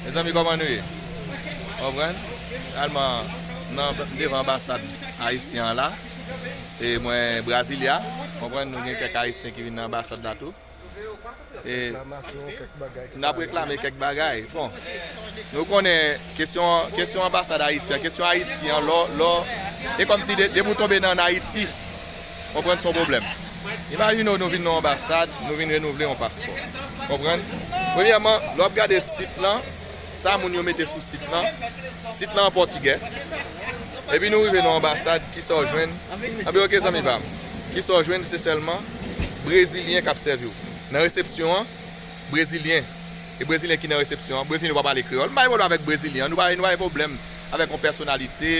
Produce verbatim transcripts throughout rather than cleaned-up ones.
Mezanmi, kòman nou ye? Konprann? Alman, nan devan anbasad ayisyen an la. E mwen, Brasilia. Konprann? Nou gen kèk ayisyen ki vin nan anbasad la tou. E n ap reklame kèk bagay. Bon, nou konnen kesyon, kesyon anbasad Ayiti an, kesyon Ayiti an, lò, lò, e kòmsi de, depi w tonbe nan Ayiti, konprann, se yon pwoblèm. Imajine w, nou vin nan yon anbasad, nou vin renouvle yon paspò. Konprann? Premyèman, lè w ap gade sit lan, sa moun yo mete sou sit lan, sit lan an pòtigè. Epi nou rive nan anbasad, kisa w jwenn? Anben, oke, zanmi pa m. Kisa w jwenn, se sèlman Brezilyen k ap sèvi w. Nan resepsyon an, Brezilyen. E Brezilyen ki nan resepsyon an, Brezilyen yo pa pale kreyòl. M pa gen pwoblèm avèk Brezilyen an, nou pa, nou pa gen pwoblèm avèk yon pèsonalite,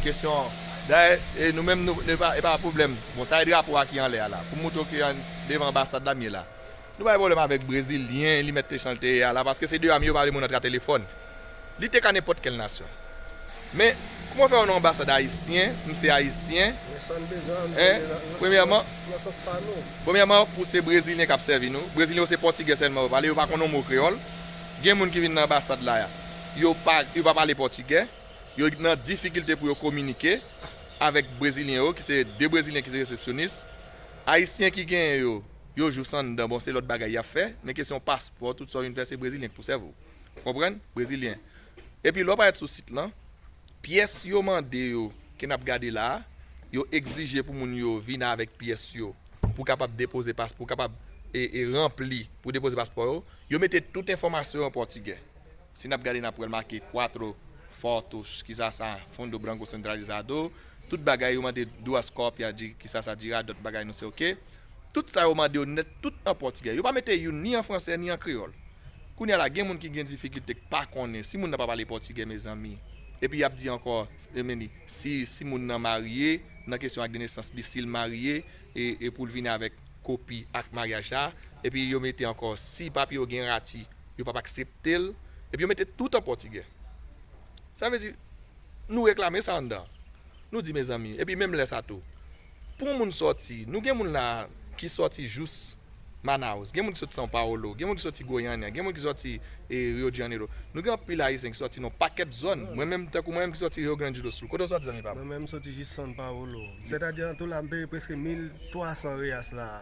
kesyon. Dayè, e nou menm, nou, e pa, e pa pwoblèm. Bon, sa e drapo a ki anlè a la. Pou m montre w ke an, devan anbasad la, m ye la. Nou pa gen pwoblèm avèk Brezilyen, li mèt te chan l te ye a la, paske se de a m yo pa vle moun antre a telefòn. Li te ka nenpòt kèl nasyon. Men, kòman fè w nan anbasad ayisyen, m se ayisyen, en, premyèman, premyèman, pou se Brezilyen k ap sèvi nou. Brezilyen yo se pòtigè sèlman yo pale, yo pa konn yon mo kreyòl. Gen moun ki vin nan anbasad la, yo pa, yo pa pale pòtigè, yo nan difikilte pou yo kominike avèk Brezilyen yo, ki se de Brezilyen ki se resepsyonis. Ayisyen ki genyen yo, yo jous anndan, bon, se lòt bagay y ap fè, men kesyon paspò, tout sa w vin fè, se Brezilyen k pou sèvi w. Konprann? Brezilyen. Epi lè w parèt sou sit lan, pyès yo mande yo, ke n ap gade la a, yo egzije pou moun yo vin avèk pyès yo, pou kapab depoze pas, pou kapab e, e ranpli, pou depoze paspò yo, yo mete tout enfòmasyon yo an pòtigè. Si n ap gade, n ap wè l make quatro fotos, kisa sa, fundo branco centralizado, tout bagay yo mande duas cópias de, kisa sa dirá, dòt bagay nou se oke. Tout sa yo mande yo nèt, tout an pòtigè. Yo pa mete youn ni an fransè, ni an kreyòl. Kounye a la, gen moun ki gen difikilte, k pa konnen. Si moun nan pa pale pòtigè, mezanmi. Epi y ap di ankò, e, men li, si, si moun nan marye, nan kesyon ak de nesans li, si l marye, e, e pou l vini avèk kopi ak maryaj la, epi yo mete ankò, si papye yo gen rati, yo p ap aksepte l, epi yo mete tout an pòtigè. Sa vle di, nou reklame sa anndan. Nou di, mezanmi, epi menm lè sa tou, pou yon moun sòti, nou gen moun la ki sòti jous Manaus, gen moun ki sòti São Paulo, gen moun ki sòti Goiânia, gen moun ki sòti, e, Rio de Janeiro. Nou gen anpil ayisyen ki sòti nan pakèt zòn. Mwen menm, tankou mwen menm ki sòti Rio Grande do Sul. Kote w sòti, zanmi pa m? Mwen menm, m sòti jis São Paulo. Sètadi, an tou la, m peye prèske mil twa san reais la a.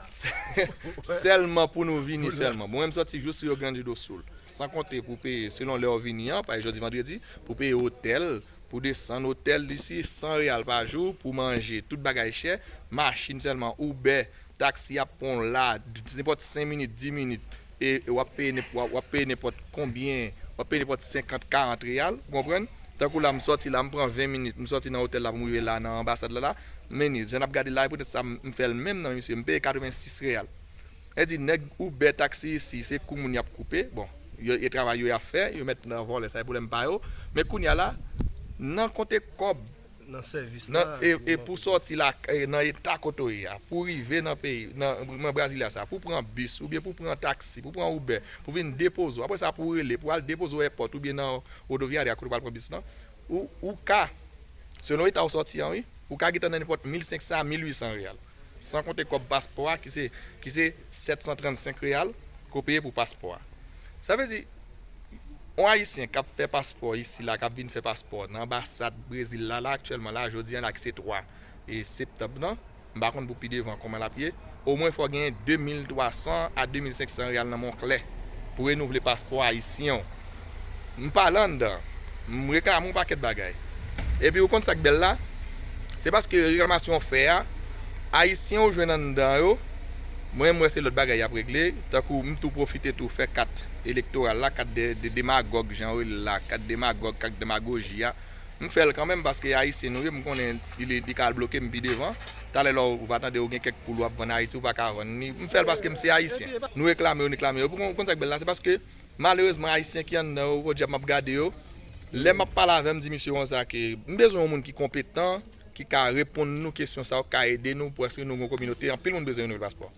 Sèlman pou nou vini sèlman. Mwen menm, m sòti jous Rio Grande do Sul. San konte pou peye, selon lè w vini an, pa egzanp, jodi vandredi, pou peye otèl, pou desann otèl li se san real pa jou, pou manje, tout bagay chè, machin sèlman, Uber, taksi ap pran w la, nenpòt senk minit, dis minit, e, e w ap peye nenp-, w ap, w ap peye nenpòt konbyen, w ap peye nenpòt senkant, karant real, ou konprann? Tankou la, m sòti la, m pran ven minit, m sòti nan otèl la pou m rive la, nan anbasad la, la, men ni, jan n ap gade la, e poutèt sa, m, m fè l menm nan, mesye, m peye katrevensis real. E di, nèg Uber taksi isi, se kou moun y ap koupe. Bon, yo, e travay yo y ap fè, yo mèt nan vòlè, sa e pwoblèm pa yo. Men kounye a la, nan konte kòb, nan sèvis nan, la, e, e pou sòti la, e, nan eta kote w ye a, pou rive nan peyi, nan, nan Brasilia sa, pou pran bis, oubyen pou pran taksi, pou pran Uber, pou vin depoze w. Apre sa, pou rele, pou al depoze w èpòt, oubyen nan Rodoviária, kote w pral pran bis lan, ou, ou ka, selon eta w sòti an, wi, ou ka gentan nan nenpòt mil senk san a mil uit san real. San konte kòb paspò a, ki se, ki se sèt san trannsenk real, ke w peye pou paspò a. Sa vle di, yon Ayisyen k ap fè paspò isi la, k ap vin fè paspò nan anbasad Brezil la, la, aktyèlman la, jodi a la, ki se twa, e, septanm nan, m pa konn pou pi devan kòman l ap ye, omwen fò w genyen de mil twa san a de mil senk san real nan men w klè pou renouvle paspò ayisyen w. M pale anndan, m reklame yon pakèt bagay. Epi ou konn sa k bèl la? Se paske reklamasyon w fè a, ayisyen ou jwenn anndan yo, mwen m wè se lòt bagay y ap regle, tankou m tou pwofite tou fè kat elektoral la, kat de, de demagòg, jan yo rele l la, kat demagòg, kat demagoji a. M fè l kanmenm paske ayisyen nou ye, m konnen li, li ka al bloke m pi devan. Talè lè w va tande ou gen kèk poul w ap vann Ayiti, ou pa ka vann li. M fè l paske m se ayisyen. Nou reklame yo, nou reklame yo. Pou konn, konn sa k bèl la, se paske malerezman ayisyen ki anndan yo, podyab m ap gade yo. Lè m ap pale avè m, m di misye konsa ke m bezwen yon moun ki konpetan, ki ka reponn nou kesyon sa yo, ka ede nou, paske nou gon kominote, anpil moun bezwen renouvle paspò.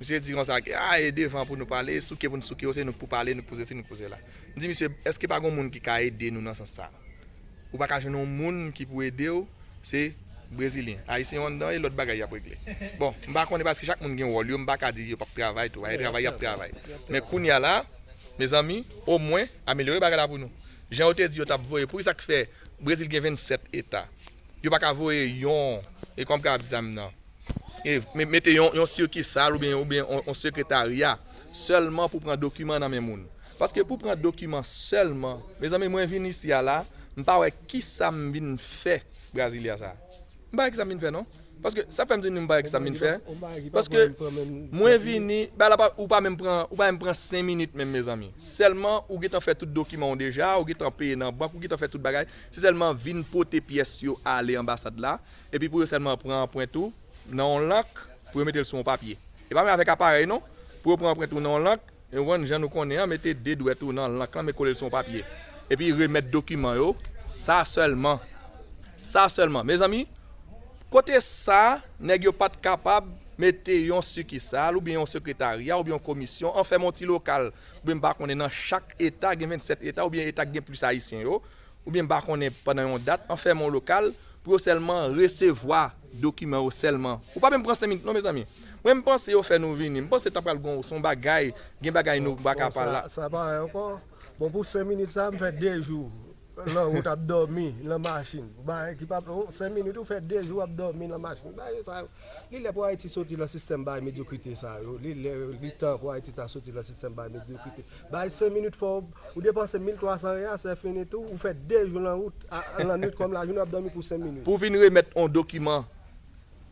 Misye di konsa ke, a, e devan pou nou pale, e souke pou n souke yo, se nou k pou pale, nou k pou sesi, nou k pou sela. M di misye, èske pa gon moun ki ka ede nou nan sans sa? Ou pa ka jwenn yon moun ki pou ede w, se Brezilyen. Ayisyen yo anndan, e lòt bagay y ap regle. Bon, m pa konnen paske chak moun gen wòl yo, m pa ka di yo p ap travay tou, y ap travay, y ap travay. Men kounye a la, Mezanmi, omwen, amelyore bagay la pou nou. Jan yo te di yo t ap voye, poukisa k fè Brezil gen vennsèt eta? Yo pa ka voye yon, e kòm ka ap zam nan. E me- mete yon, yon sikisal oubyen, oubyen yon, yon sekretarya sèlman pou pran dokiman nan men moun. Paske pou pran dokiman sèlman, mezanmi, mwen vin isi a la, m pa wè kisa m vin fè Brasilia sa. M pa wè kisa m vin fè non. Paske sa fè m di nou m pa wè kisa m vin fè. Paske mwen vini, ba la pa, ou pa menm pran, ou pa menm pran senk minit menm, mezanmi. Sèlman ou gentan fè tout dokiman w deja, ou gentan peye nan bank, ou gentan fè tout bagay. Se sèlman vin pote pyès yo ale anbasad la, epi pou yo sèlman pran anprent ou nan yon lank, pou yo mete l sou yon papye. E pa menm avèk aparèy non, pou yo pran anprent ou nan yon lank, e w konn jan nou konnen an, mete de dwèt ou nan lank lan, men kole l sou yon papye. Epi remèt dokiman yo, sa sèlman. Sa sèlman. Mezanmi, kote sa, nèg yo pa t kapab mete yon sikisal, oubyen yon sekretarya, oubyen yon komisyon, anfèmen yon ti lokal, oubyen m pa konnen nan chak eta, gen vennsèt eta, oubyen eta k gen plis ayisyen yo, oubyen m pa konnen pandan yon dat, anfèmen yon lokal, pou yo sèlman resevwa dokiman yo sèlman. Ou pa menm pran senk minit non, mezanmi. Mwen, m panse yo fè nou vini. M panse ta pral gon, se yon bagay, gen bagay nou pa ka pale la. Sa, sa parèy ankò. Bon, pou senk minit sa, m fè de jou. Nan wout ap dòmi, nan machin. Bagay ki pa, oh, senk minit, ou fè de jou ap dòmi nan machin. Bagay sa yo. Li lè pou Ayiti soti nan sistèm bagay medyokrite sa yo. Li lè, li tan pou Ayiti ta soti nan sistèm bagay medyokrite. Bay senk minit fò w depanse mil twa san real, se fini tou, ou fè de jou nan wout, a, a, lannwit kòm lajounen w ap dòmi pou senk minit. Pou vin remèt yon dokiman.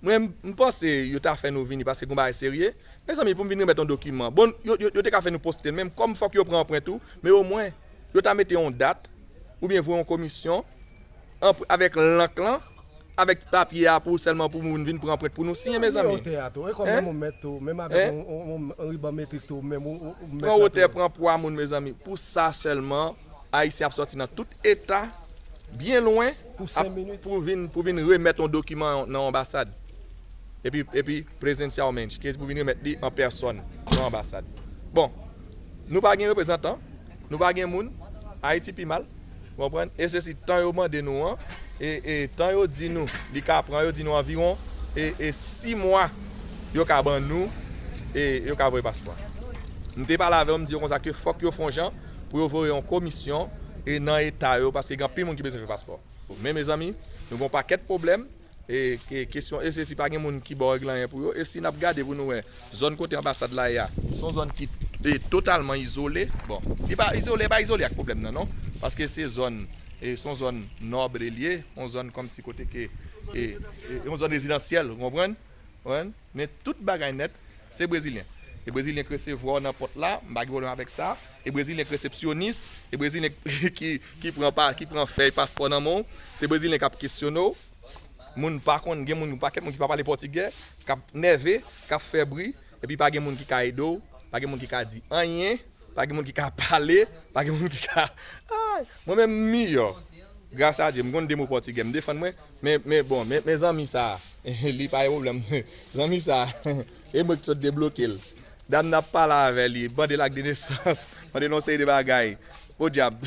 Mwen, m panse yo ta fè nou vini paske gon bagay serye. Mezanmi, pou m vin remèt yon dokiman. Bon, yo, yo, yo te ka fè nou poste l menm, kòm fòk yo pran anprent ou, men omwen, yo ta mete yon dat, oubyen voye yon komisyon, anp-, avèk lank lan, avèk papye a pou sèlman pou moun vin pran anprent pou nou siyen, mezanmi. Wotè a tou. E kòm menm ou mèt tou, menm avèk yon, yon, yon, yon riban metrik tou, menm ou, ou, ou mèt la tou. Pran wotè, pran pwa moun, mezanmi. Pou sa sèlman, Ayisyen ap sòti nan tout eta, byen lwen, pou senk minit, pou vin, pou vin remèt yon dokiman nan anbasad. Epi, epi presencialmente, ki pou vin remèt li an pèsòn nan anbasad. Bon, nou pa gen reprezantan, nou pa gen moun, Ayiti pi mal. Ou konprann? E se si tan yo mande nou an, e, e tan yo di nou, li ka pran, yo di nou anviwon, e, e sis mwa yo ka ban nou, e yo ka voye paspò. M te pale avè yo, m di yo konsa ke fòk yo fè yon jan pou yo voye yon komisyon, e nan eta yo, paske gen anpil moun ki bezwen fè paspò. Men, mezanmi, nou gen yon pakèt pwoblèm, e ke-, kesyon, e se si pa gen moun ki ba w règle anyen pou yo, e si n ap gade pou nou wè, zòn kote anbasad la ye a, se yon zòn ki, e, totalman izole. Bon, li pa izole, pa izole ak pwoblèm nan, non. Paske se zòn, e, se yon zòn nòb li ye, yon zòn kòmsi kote ke, e, e, yon zòn rezidansyèl, ou konprann? Konprann? Men tout bagay nèt, se brezilyen. E brezilyen k resevwa w nan pòt la, m pa gen pwoblèm avèk sa. E brezilyen k resepsyonis, e brezilyen ki, ki pran pa, ki pran fèy paspò nan men w, se brezilyen k ap kesyone w. Moun pa konn, gen moun, yon pakèt moun ki pa pale pòtigè, k ap nève, k ap fè bri, epi pa gen moun ki ka ede w, pa gen moun ki ka di anyen, pa gen moun ki ka pale, pa gen moun ki ka, ay, mwen menm m miyò. Gras a Dye, m konn de mo pòtigè, m defann mwen, men, men bon, men, men zanmi sa, li pa gen pwoblèm. Zanmi sa, e mwen ki sot debloke l. Dam nan ap pale avè li, mande l ak de nesans, mande l yon seri de bagay. Podyab,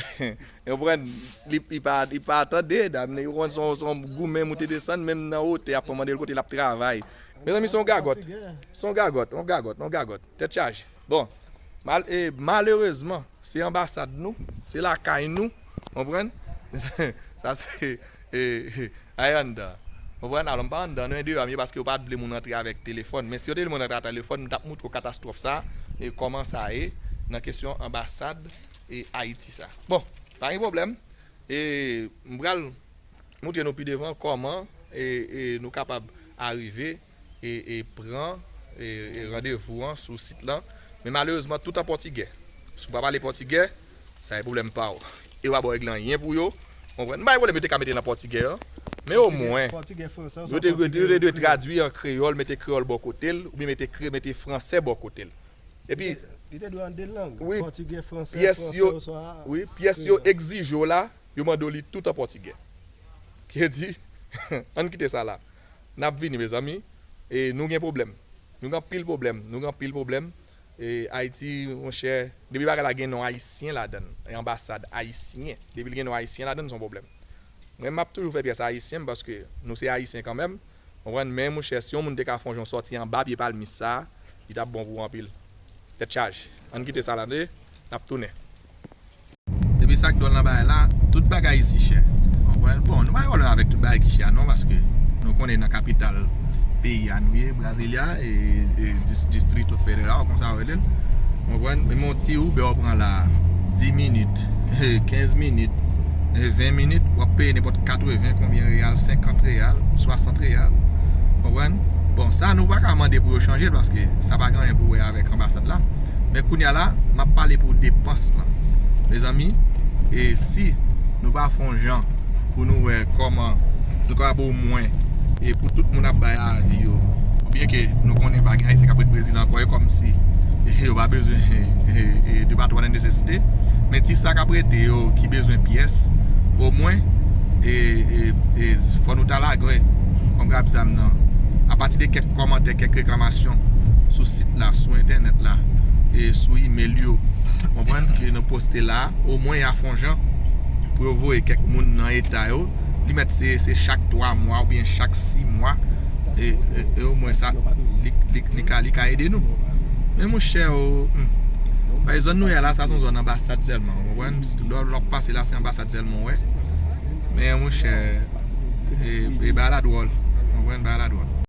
ou konprann, li, li pa, li pa tande, dam nan, ou konn se yon, se yon goumen moute desann, menm nan wotè, ap mande l kote l ap travay. Mezanmi, se yon gagòt. Se yon gagòt, yon gagòt, yon gagòt. Tèt chaje. Bon, mal-, e, malerezman, se anbasad nou, se lakay nou, konprann? Sa se, e, ay anndan. Konprann? Alò, m pa anndan, non, e deyò a m ye, paske yo pa t vle moun rantre avèk telefòn. Men si yo te vle moun rantre ak telefòn, m t ap moutre w katastwòf sa, e kòman sa ye, nan kesyon anbasad, e, Ayiti sa. Bon, pa gen pwoblèm. E, m pral moutre nou pi devan kòman, e, e, nou kapab arive e, e pran, e, e randevou an sou sit lan. Men malerezman, tout an pòtigè. Si w pa pale pòtigè, sa e pwoblèm pa w. E w pa ba w regle anyen pou yo. Konprann? M pa gen pwoblèm yo te ka mete nan pòtigè an. Men omwen, yo te, yo te dwe tradui an kreyòl, mete kreyòl bò kote l, oubyen mete kre-, mete fransè bò kote l. Epi, li te dwe an de lang. Wi, pòtigè, fransè, fransè, oswa kreyòl. Wi, pyès yo egzije w la, yo mande w li tout an pòtigè. Ki di, ann kite sa la. N ap vini, mezanmi. E nou gen pwoblèm. Nou gen anpil pwoblèm. Nou gen anpil pwoblèm. E Ayiti, monchè, depi bagay la gen non ayisyen ladan l, e anbasad ayisyen, depi l gen non ayisyen ladan l, se yon pwoblèm. Mwen, m ap toujou fè pyès ayisyen m, paske nou se ayisyen kanmenm. Konprann? Men, monchè, si yon moun te ka fè yon jan sòti anba pye palmis sa, li t ap bon pou ou anpil. Tèt chaje. Ann kite sa la, tande? ap tounen. Epi sa k dwòl nan bagay la, tout bagay isi chè. Ou konprann? Bon, nou pa gen pwoblèm avèk tout bagay ki chè a non, paske nou konnen nan kapital peyi a nou ye, Brasilia, e, e dis- Distrito Federal, konsa yo rele l. Ou konprann? Menm yon ti Uber w pran la, dis minit, e, kenz minit, e, ven minit, w ap peye nenpòt katreven, konbyen reyal, senkant reyal, swasant reyal. Ou konprann? Bon, sa nou pa ka mande pou yo chanje l, paske sa pa gen anyen pou wè avèk anbasad la. Men kounye a la, m ap pale pou depans lan. Mezanmi, e si nou pa fè yon jan pou nou wè kòman nou kapab omwen, e pou tout moun ap bay avi yo, byen ke nou konnen pa gen Ayisyen k ap ret Brezil ankò, e kòmsi, e, yo pa bezwen, e, e, e, de patwon de nesesite, men ti sa k ap rete yo ki bezwen pyès, omwen, e, e, e, fò nou ta lage kòm rap zam nan, apati de kèk kòmantè, kèk reklamasyon sou sit la, sou entènèt la, e sou imèl yo, konprann, ke nou poste la, omwen y a fè yon jan pou yo voye kèk moun nan eta yo. Li mèt se, se chak twa mwa oubyen chak sis mwa. E, e, e omwen sa, li, li, li ka, li ka ede nou. Men monchè, o, hmm. Bay zòn nou ye la, sa se yon zòn anbasad sèlman, ou konprann? Lè, lè w ap pase la, se anbasad sèlman w wè. Men monchè, e, e bagay la dwòl. Ou konprann? Bagay la dwòl.